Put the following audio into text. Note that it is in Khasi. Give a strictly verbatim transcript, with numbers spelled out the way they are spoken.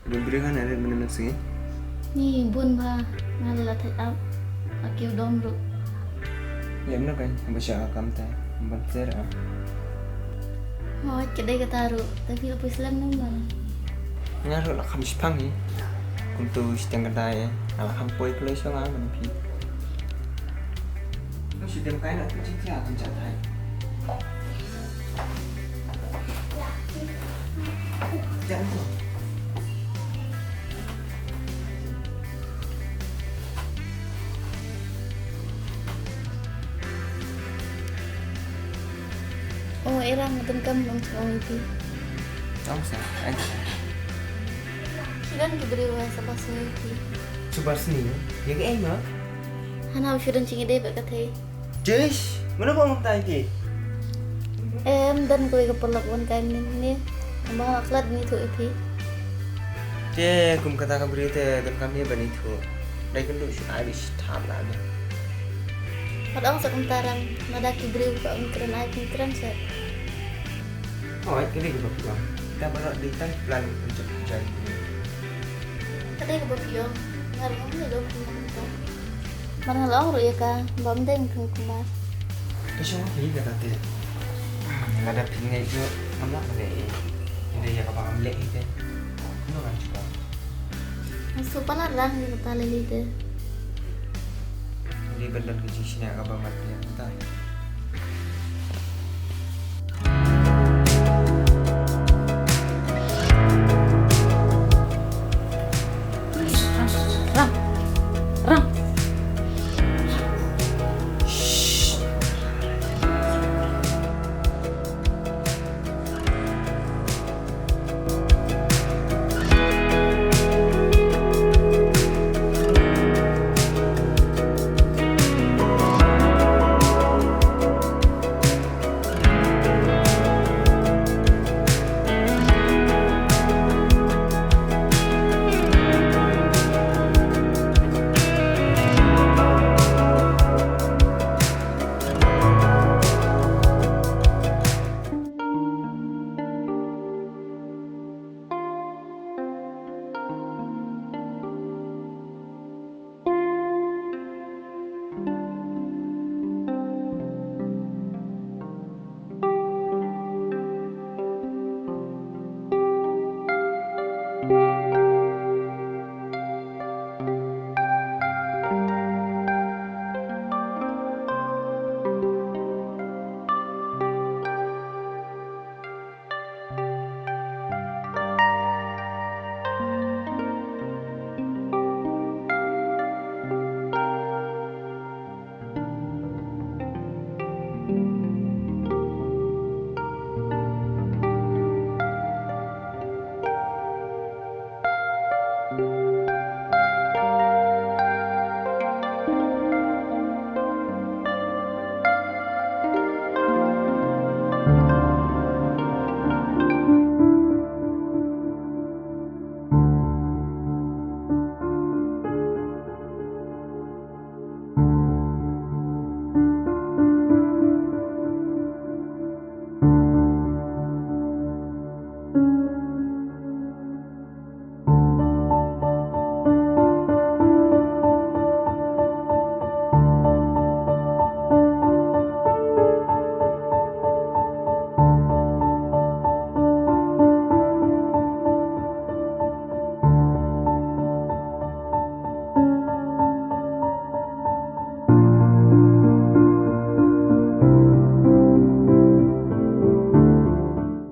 Bun briew hangne rit mynne mynsngi? Ni bun bha, nga la thait ap. Aki u dom ruh. Ïa, mano kan, haba shah ka kam te, ban ter ah. Hooid, ka dei kata ruh, te phi la poi slem ne em? Nga ruh la kham shipang hi. Kumtu shiteng ka dei, nga la kham poi kloi sha nga ban phi. Lo shi dem kai na tu chi tia tu cha thai. Oh, era nga donkam long chong iti. Tong sa, ai. Kiran ki briew sa ba sni iti. Super sni, ya ke ai ma? Hana u shirin chingi dei ba ka thei. Jish, mano ba ngam tai ki? Em, don kawei ka paralok ban kai mynnin ne. Ba nga khlad ni thu iti. Te kum kata ka briew te donkam ïa ban ithuh. Dei kynduh shu ai bit shi thap la ne. Pat ong sa kumta rang, lada ki briew ba ym kren ai ym kren sa. Hooid, ka dei kaba phi ong. Te baroh dei tang plan untuk jai. Ka dei kaba phi ong. Nga ruh ngam leh lok kumta. Mar nga la ong ruh ïa ka ba ym dei ngam kren kumar. Ka shong phi kata te. Lada phi ngeit ruh ngam lah ban leh ei. Ynda ïa kaba ngam leh ei te, kumno ngan shu kwah? Nga shu palat rang ïa kata lei lei te. Dei ban don ka jingshaniah kaba mat ïa kata.